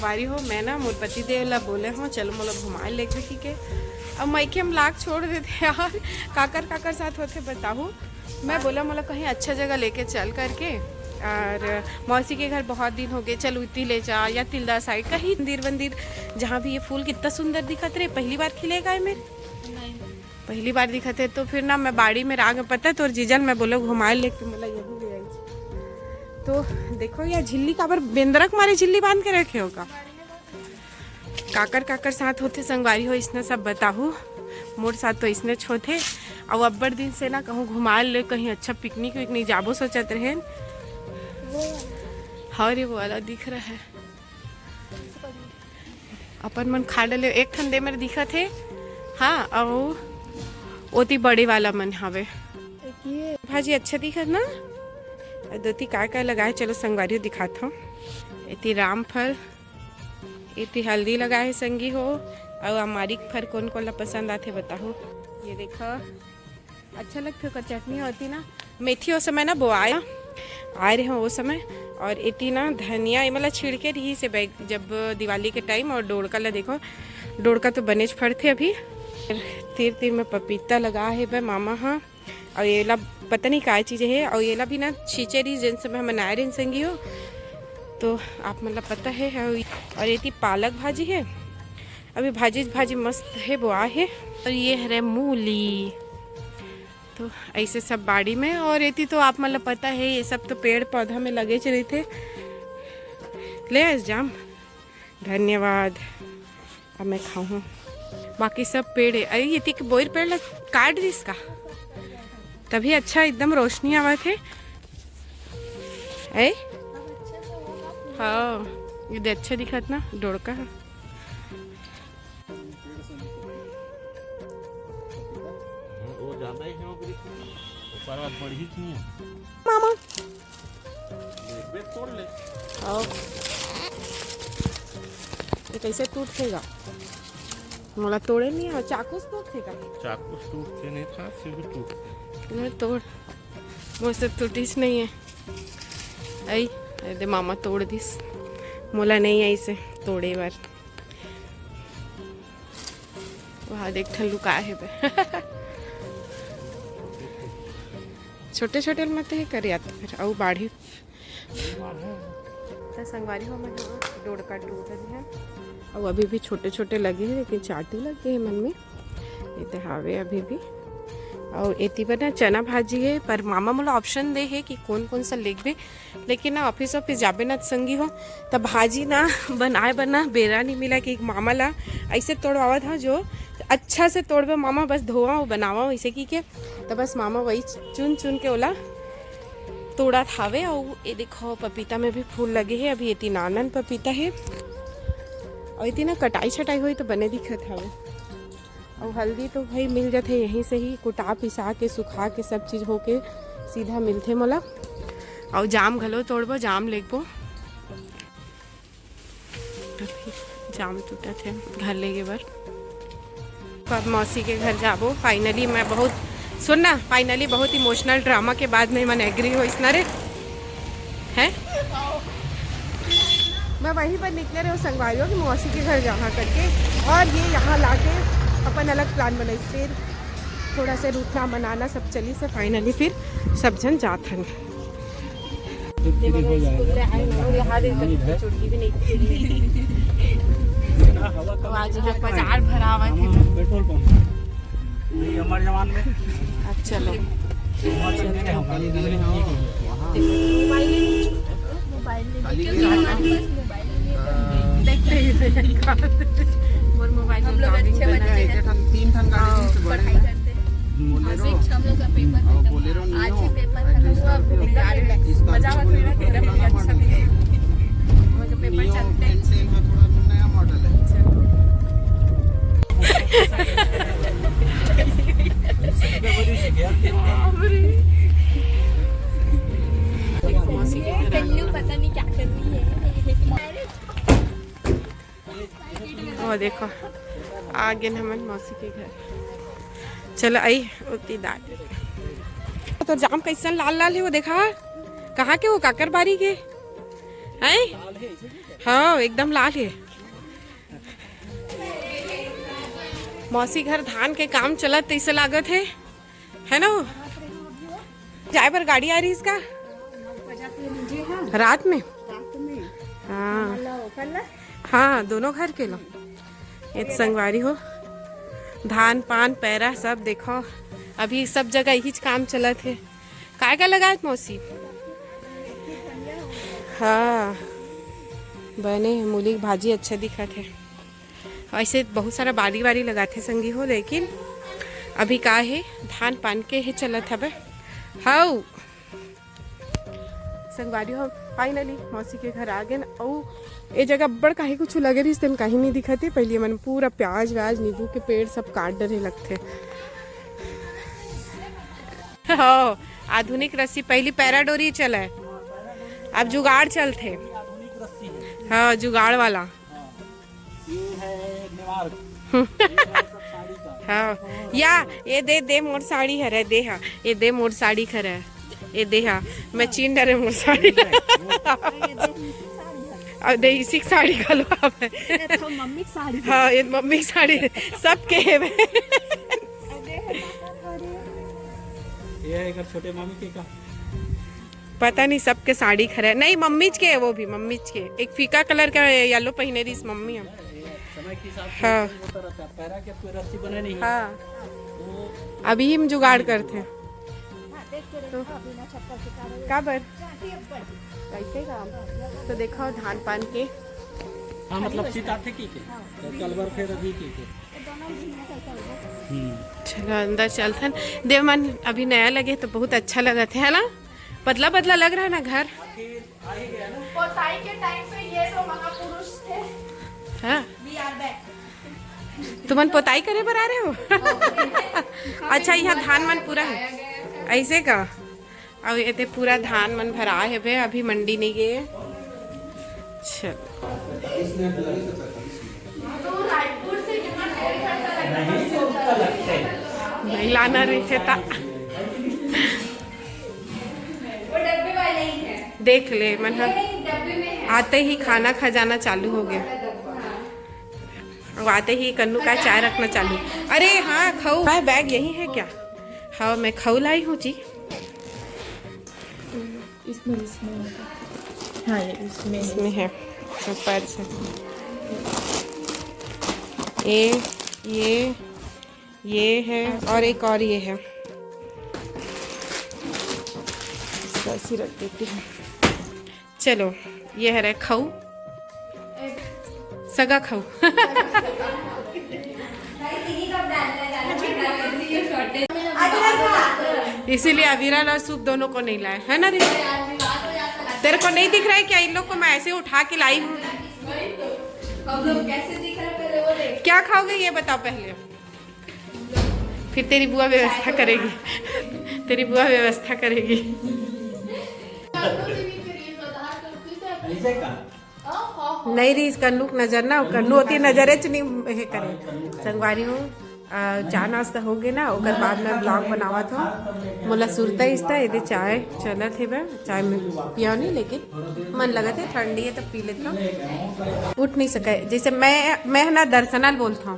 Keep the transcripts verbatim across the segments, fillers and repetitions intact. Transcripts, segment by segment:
बारी हो, मैं ना मोर पति देव ला बोले हूँ, चलो मोला घुमाए लेके के। अब मायके हम लाग छोड़ देते यार, काकर काकर साथ होते बताहू। मैं बोला मोला कहीं अच्छा जगह लेके चल करके, और मौसी के घर बहुत दिन हो गए, चल उती ले जा या तिलदा साइड कहीं मंदिर वंदिर, जहाँ भी ये फूल कितना सुंदर दिखत रहे, पहली बार खिलेगा ये मेरे। पहली बार दिखत है तो फिर ना मैं बाड़ी में राग पता है तोर जीजल मैं बोलो घुमाए लेके मोला यही ले आई। तो देखो या झिल्ली काबर बेंदरक मारे झिल्ली बांध के रखे होगा। काकर काकर साथ होथे संगवारी हो, इसने सब बताहू। मोर साथ तो इसने होथे। अउ अब्बड़ दिन से ना कहूँ घुमाए ले कहीं अच्छा पिकनिक विकनिक जाबो सोचत रहेन। हाँ रे, वो वाला दिख रहा है। अपन मन खा डले, एक ठन दे मेर दिखत हे। हाँ, अउ ओती बड़े वाला मन हवे। भाजी अच्छा दिखत ना। अउ दोती काय काय लगाए, चलो संगवारी हो दिखात हूँ। एती रामफल, एती हल्दी लगाए हे संगी हो। अउ अमारी के फर कोन कोन ला पसंद आथे बताहू। ये देखो, अच्छा लगथे ओकर चटनी होती ना। मेथी ओ समय ना बोआए आए रहे हो ओ समय। और एती ना धनिया एमला छिड़के रही से बैग जब दिवाली के टाइम। और डोड़का ला देखो, डोड़का तो बनेच फड़थे अभी। तीर तीर में पपीता लगा हे बे मामा हा। और येला पता नहीं काय चीज है। और येला भी ना छींचे रही जेन समय हम मनाए रहे संगी हो, तो आप मन ला पता है। और एती पालक भाजी है, अभी भाजी भाजी मस्त है बोआ है। और ये हरे मूली, तो ऐसे सब बाड़ी में। और एती तो आप मन ला पता है, ये सब तो पेड़ पौधा में लगे च रहिथे। ले आस जाम, धन्यवाद। अब मैं खाऊं, बाकी सब पेड़ है। अरे ये तिक बोइर पेड़ ला काट दिस का, तभी अच्छा एकदम रोशनी आवत है। ए हाँ, ये दे अच्छा दिखत ना डोड़का। वो ज्यादा ही है, वो भी ऊपर बात बढ़ी थी। मामा। एक बेर तोड़ ले। आओ। ये कैसे टूटथेगा? मोला तोड़े नहीं आ, चाकू से टूटथेगा। चाकू से टूटथे नहीं था, फिर भी टूटथे। नहीं तोड़, मोर से टूटिस नहीं है। आई, ए दे मामा तोड़ दिस। मोला नहीं आई से तोड़े बर। वहाँ देख ठन लुकाए हे बे। छोटे छोटे मत हे कर या तो फिर अउ बाढ़ी। त संगवारी हो मैं हाँ, डोड़का टूट रही है। अउ अभी भी छोटे छोटे लगे हैं, लेकिन चाटी लग गए हैं मन में। ये तो हावे अभी भी। अउ एती बर ना चना भाजी है, पर मामा मोला ऑप्शन दे है कि कौन कौन सा लेगबे। लेकिन ना ऑफिस ऑफिस जाबे ना संगी हो, त भाजी ना बनाए बर ना बेरा नहीं मिला कि एक मामा ला ऐसे तोड़वावत हा जो अच्छा से तोड़बे मामा, बस धोवा हो बनावा हो इसे की के। त बस मामा वही चुन चुन के ओला तोड़त हावे। अउ ये देखो पपीता में भी फूल लगे है, अभी एती नानन पपीता है। अउ एती ना कटाई छटाई होई तो बने दिखत हावे। अउ हल्दी तो भाई मिल जाथे यहीं से ही, कुटा पिसा के सुखा के सब चीज होके सीधा मिलथे मोला। अउ जाम घलो तोड़बो, जाम लेगबो। जाम टूटत हे घर लेगे बर। अब मौसी के घर जाबो फाइनली। मैं बहुत, सुन ना, फाइनली बहुत इमोशनल ड्रामा के बाद में मन एग्री होइस ना रे, हैं? मैं वहीं पर निकले रहे संगवारी हो कि मौसी के घर जाना करके, और ये यहाँ लाके अपन अलग प्लान बनाई। फिर थोड़ा से रुकना मनाना सब चली से फाइनली फिर सब झन जात हन। तो आज यहाँ बाजार भरावत है। Petrol pump. नहीं, हमारे जमाने में। अच्छा, चलो। मोबाइल देखते ही देखा। और मोबाइल हम लोग अच्छे बच्चे हैं। तीन ठन गाड़ी से बड़े पढ़ाई करते हैं। बोलेरो। आज ही पेपर खत्म हुआ, अब घूमने जा रहे हैं। मजा आवत है ना, कितना भी अच्छा भी है। पेपर चलते हैं। थोड़ा नया मॉडल है। कल्लू पता नहीं क्या कर रही है। वो देखो, आ गए हमन मौसी के घर। चलो आई, उतनी दाल। तो जाम कैसन लाल लाल है, वो देखा, कहाँ के, वो काकर बारी के हैं? हाँ, एकदम लाल हे। मौसी घर धान के काम चलत तइसे लागत हे, है ना? जाए बर गाड़ी आ रही इसका? रात में? हाँ। हाँ, दोनों घर के लो। ये संगवारी हो, धान पान पैरा सब देखो, अभी सब जगह यही काम चलत हे। काय का लगाए मौसी? हाँ, बने हे, मूली के भाजी अच्छा दिखत हे। ऐसे बहुत सारा बारी बारी लगाथे संगी हो, लेकिन अभी का हे, धान पान के ही चलत हवे। हाउ संगवारी हो, finally मौसी के घर आ गेन। अउ ए जगह अब्बड़ काहे कुछ लगे रहिस, तेन काहे नहीं दिखत हे। पहले मन पूरा प्याज व्याज, नींबू के पेड़ सब काट डरे लगथे। हो, आधुनिक रस्सी, पहली पैराडोरी चले, अब जुगाड़ चलथे। हाँ, जुगाड़ वाला। ये है नेवार। ये है सब साड़ी का। हाँ, या ये दे दे मोर साड़ी हरे, दे हा, ये दे मोर साड़ी हरे, ये दे हा, मैं चीन डरे मोर साड़ी। अब दे इसी की साड़ी घलो आप। ये तो मम्मी की साड़ी। हाँ, ये मम्मी की साड़ी, सबके हेवे। ये है एकर छोटे मामी के का? पता नहीं, सबके साड़ी खरे, नहीं, मम्मीच के है, वो भी मम्मीच के। एक फीका कलर का येलो पहने रहिस मम्मी हम। समय के हिसाब से हाँ। होता रहता है। पैरा के कोई रस्सी बने नहीं है। हाँ। तो अभी हम जुगाड़ करथे। तो का बर? ऐसे का? तो देखो धान पान के। हाँ, मतलब सीता थे की के? तो कल बर फिर अभी की के? हम्म। चलो अंदर चलथन। देव मन अभी नया लगे तो बहुत अच्छा लगत हे, है ना? पतला पतला लग रहा है ना घर। पोताई के टाइम पे ये दो महापुरुष थे। हाँ। We are back। तुमन पोताई करे बर आ रहे हो? अच्छा, यहाँ धान मन पूरा है, ऐसे का? अब ये ते पूरा धान मन भरा है बे, अभी मंडी नहीं गए। चलो। नहीं लाना रही थे ता। वो डब्बे वाले ही है। देख ले मन ये ह। नहीं, डब्बे में है। आते ही खाना खजाना चालू हो गया। हाँ। अब आते ही कन्नू का चाय रखना चालू। अरे हाँ, खाऊ। भाई, बैग यही है क्या? हाँ, मैं खाऊ लाई हूँ जी। इसमें, इसमें होगा। हाँ, ये इसमें है। इसमें है, ऊपर से। ये, ये, ये है और एक और ये है। इसको ऐसे रख देती हूँ। चलो, ये है रे खाऊ, सगा खाऊ। इसीलिए अविरल और सूप दोनों को नहीं लाए, है ना ऋषि? तेरे को नहीं दिख रहा है क्या? इन लोग को मैं ऐसे उठा के लाई हूँ। क्या खाओगे ये बताओ पहले, फिर तेरी बुआ व्यवस्था करेगी। तेरी बुआ व्यवस्था करेगी। नहीं रही इसका लुक नजर ना, ओकर नु होती नजरे च नहीं हे करे। संगवारी हो, आ, चाय नाश्ता हो गए ना, ओकर बाद में ब्लॉग बनावत हो। मोला सुरता इस्ता एदे चाय चलत हे बे, चाय में पिया नहीं, लेकिन मन लगत हे, ठंडी है तो पी लेत हो। उठ नहीं सके, जैसे मैं, मैं है ना दर्शनल बोलत हूँ,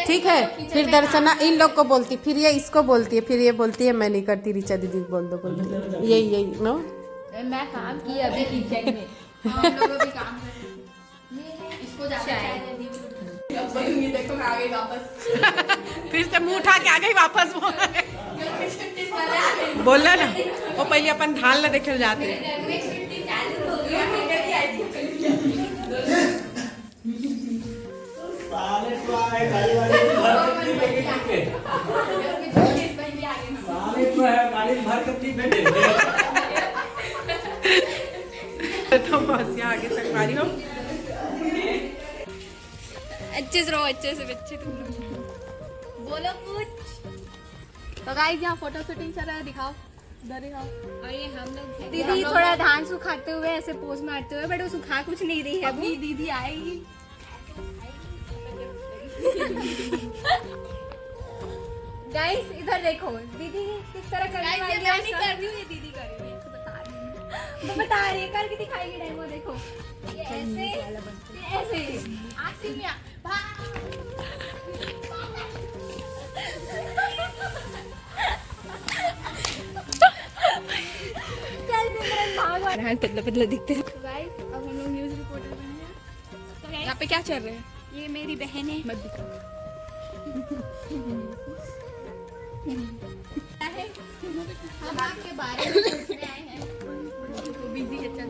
ठीक है, फिर दर्शना इन लोग को बोलती, फिर ये इसको बोलती है, फिर ये बोलती है मैं नहीं करती, ऋचा दीदी को बोल दो, बोलती है। यही, यही नो। मैं काम की अभी किचन में। हाँ, हम लोग अभी काम कर रहे हैं। इसको ज्यादा चाय। चाय दे दी। अब बोलूंगी, देखो मैं आ गई वापस। फिर से मुंह उठा के आ गई वापस वो। बोलना ना, वो पहले अपन धान ला देखे जाते हैं। साले तो आए, गाड़ी वाले की भरकत नहीं बैठे थे। साले तो है, गाड़ी में भरकत नहीं बैठे थे। तो बस यहाँ आगे संगवारी हो। अच्छे से रहो, अच्छे से बच्चे तुम लोग। बोलो कुछ। तो गाइस, यहाँ फोटो शूटिंग चल रहा है, दिखाओ। इधर ही आओ। और ये हम लोग हैं। दीदी हम लोग थोड़ा धान सुखाते हुए ऐसे पोज मारते हुए, but वो सुखा कुछ नहीं रही है अभी। अभी। दीदी आएगी। गाइस, इधर देखो, दीदी किस तरह करने वाली है। मैं नहीं कर रही हूँ, ये दीदी कर रही है। बता रही हूँ। वो बता रही है, करके दिखाएगी डेमो। देखो, ये ऐसे, ये ऐसे। आसिया, भाग। चल सिमरन, भाग। पतला पतला दिखते हैं। तो गाइस, अब हम लोग न्यूज़ रिपोर्टर बने हैं। तो गाइस, यहाँ पे क्या चल रहा है? ये मेरी बहन है। मत दिखा। हम आपके बारे में पूछने आए हैं। तो बिजी है, चल।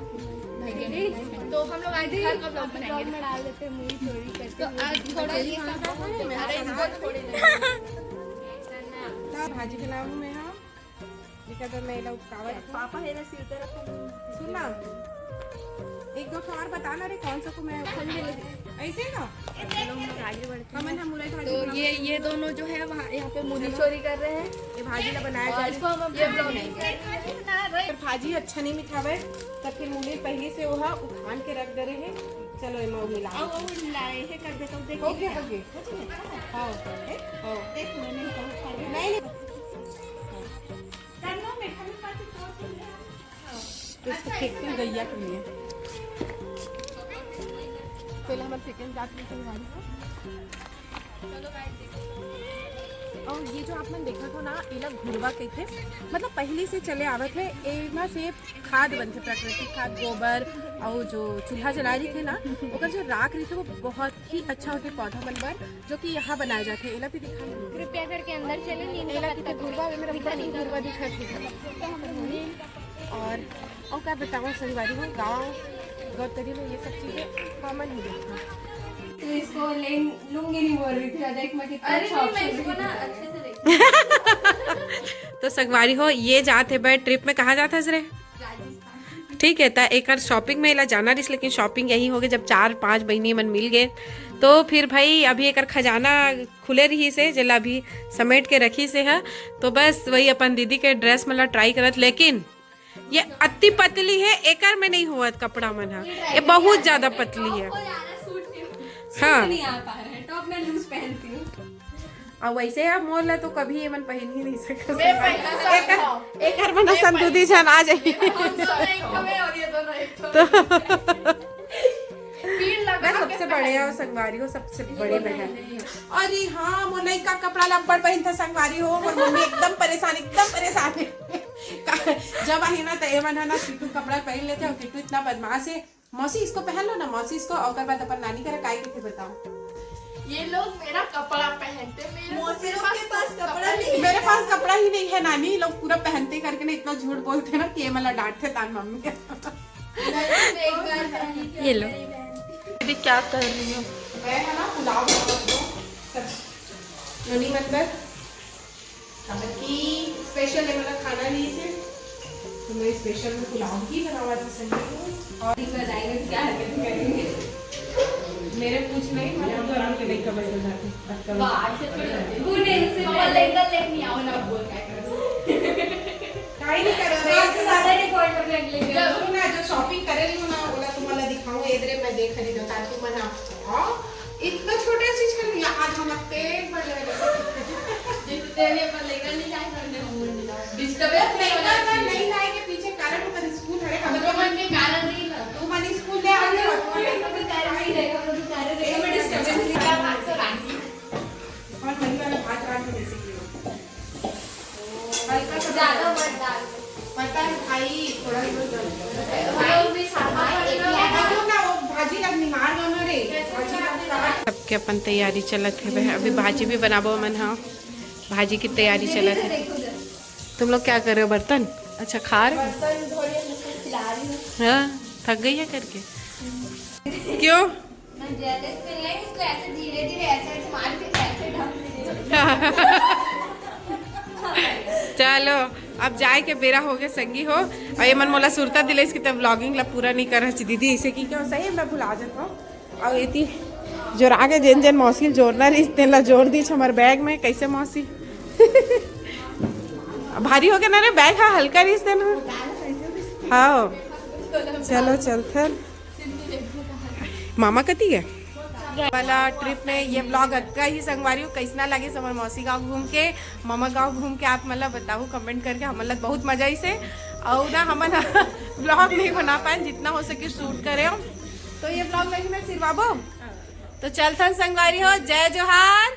तो हम लोग आज घर का ब्लॉग बनाएंगे। में डाल देते हैं, मूवी चोरी करते तो आज थोड़ा ये सब, अरे, इसको छोड़े। भाजी बनाऊँ मैं, हाँ। ये क्या तो मैं लोग कावत पापा है ना, सिर पे रखो। सुन ना, एक दो ठो और बता ना रे, कौन सा को मैं ऐसे ही ना? चलो, हम लोग आगे बढ़ते हमन हैं। हम मुरई भाजी तो बनावत ये, हन। ये दोनों जो है वहाँ, यहाँ पे मूली चोरी कर रहे हैं। ये भाजी ला बनाया और जाए। इसको हम ये ब्लॉगिंग कर रहे हैं। पर भाजी अच्छा नहीं मिठावे, तब फिर मुरई पहले से वो हा उखान के रख दे रहे हैं। चलो, एमा मिला आओ, वो लाए हैं, कर देता हूँ, देख ओके, लीजिए। ओके। हाँ, हाँ। देख, मैंने कहा, नहीं, नहीं। करना, मीठा भी पाती, तो तो इसको फेंकते हैं गैया के लिए। पहले हम फेंकन जाते हैं संगवारी को। और ये जो आप मन देखत हो ना, एला घुरवा कहते, मतलब पहले से चले आवत है। एमा से खाद बनथे, प्राकृतिक खाद, गोबर और जो चूल्हा जला रही थे ना, ओकर जो राख रही थे, वो बहुत ही अच्छा होथे पौधा मन बर, जो कि यहाँ बनाए जाथे। एला भी दिखा। कृपया करके अंदर चले, नीम का एला पत्ता की तो घुरवा, मेरा दिखा, ऊपर नहीं, घुरवा दिखा। और, और क्या बतावा संगवारी हो, गाँव गौतरी में ये सब चीजें कॉमन ही देखा। तो इसको ले लूंगी नहीं बोल रही थी, देख मैं कितना अरे अच्छा नहीं, मैं option इसको ना है। अच्छे से देखती हूँ। तो संगवारी हो, ये जात है भाई ट्रिप में। कहाँ जात है रे? राजस्थान। ठीक है, त एकर शॉपिंग में एला जाना रहिस, लेकिन शॉपिंग यही हो गए जब चार पांच बहिनी मन मिल गए। तो फिर भाई अभी एकर खजाना खुले रही से, जेला अभी समेट के रखी से है। तो बस वही अपन दीदी के ड्रेस मन ला ट्राई करत, लेकिन ये अति पतली है, एकर में नहीं होवत कपड़ा मन ह, ये बहुत ज्यादा पतली है। हाँ। नहीं आ पा रहा है, टॉप मैं लूज पहनती हूँ। और वैसे अब मोर ला तो कभी ये मन पहन ही नहीं सकत। मैं पहन सकता हूँ। एकर, एकर मन मैं संदूदी पहन झन आ जाए। हम दोनों एक ठो है और ये दोनों एक ठो तो है। तीन लगा मैं के सबसे बड़े पहन। और संगवारी हो, सबसे बड़ी बहन। अरे हाँ, मोर लइका कपड़ा ला अब्बड़ पहनथे संगवारी हो, मोर मम्मी एकदम परेशान, एकदम परेशान है। का-, जब आही ना, त ये मन है ना, किट्टू कपड़ा पहन लेते, और किट्टू इतना बदमाश है। मौसी, इसको पहन लो ना, मौसी, इसको, और ओकर बाद अपन नानी करा काय के बताओ। ये लोग मेरा कपड़ा पहनते, मेरे मौसी लोग के पास कपड़ा नहीं है। मेरे पास कपड़ा ही नहीं है नानी, लोग पूरा पहनते करके ना इतना झूठ बोलते हैं ना कि ये मला डांटते तान मम्मी। नहीं, मैं एक बार पहनी थी, ये लो। मेरी बहन थी। दीदी क्या कर रही हो? मैं है ना पुलाव बनाती हूँ, सब नोनी मंदिर। काबर कि स्पेशल है, मतलब खाना नहीं से, तो मैं स्पेशल में पुलाव ही बनावा थी संगी को। और इतना जाएंगे तो क्या हरकत करेंगे? मेरे पूछ नहीं, मतलब तो आराम के नहीं कमर से जाते, बस कमर। वाह, ऐसे थोड़ी होती है। वो नहीं, उससे पहले लेकर लेके नहीं आओ ना, बोल क्या करो। काहे नहीं करो रे? आपसे ज्यादा रिकॉर्ड करके अगले के। जरूर ना, जो शॉपिंग करे रही हूँ ना, बोला तुम्हारा दिखाऊँ, इधर मैं देख रही हूँ, ताकि मन आप, हाँ? इतना छोटा चीज कर लिया, आज हम पेट भर लगा। जैसे तेरे पर लेकर नहीं जाए, पर मैं हूँ नहीं लाऊँ। डिस्टर्बेंस नहीं होना चाहिए। नहीं लाए के पीछे कारण ओकर स्कूल हरे, हम लोगन के कारण नहीं था। तू मन स्कूल ले आगे। हम लोग के कारण नहीं रहेगा, हम लोग के कारण रहेगा। मैं डिस्टर्बेंस नहीं करना। और वही वाला भात रांध के जैसे कि हो। हल्का सा ज्यादा मत डाल। पता है भाई, थोड़ा सा जल्दी। भाई, भी सामान एक ही आधा। ना, वो भाजी लगनी मार दो ना रे। भाजी लगता है। सबके अपन तैयारी चलत हे बे। अभी भाजी भी बनाबो मन, हाँ, भाजी की तैयारी चलत हे। तुम लोग क्या कर रहे हो? बर्तन? अच्छा, खा रहे हो? बर्तन धो रही हूँ, उसको खिला रही हूँ। हाँ, थक गई है करके। क्यों? मैं जेलस फील नहीं, इसको ऐसे धीरे धीरे ऐसे ऐसे मार के ऐसे ढक दे। चलो, अब जाए के बेरा हो गए संगी हो। और ये मन मोला सुरता दिले इसकी तब व्लॉगिंग ला पूरा नहीं कर रही दीदी, इसे की क्यों सही मैं भुला जाता हूँ। और ये थी जोर आगे जेन जेन मौसी जोरना रही, तेन ला जोर दी हमर बैग में। कैसे मौसी? भारी हो गया ना रे बैग? हाँ, हल्का रही तेन। हाँ, चलो चलते। मामा कती है वाला ट्रिप में ये व्लॉग अतका ही संगवारी हो। कैसना लगे हमर मौसी गांव घूम के, मामा गांव घूम के, आप मन ला बताओ कमेंट करके। हमन ला बहुत मजा आई से। अउ ना हमन ब्लॉग नहीं बना पाए, जितना हो सके शूट करे हम। तो ये ब्लॉग नहीं मैं सिरवाबो। तो चलथन संगवारी हो, जय जोहार।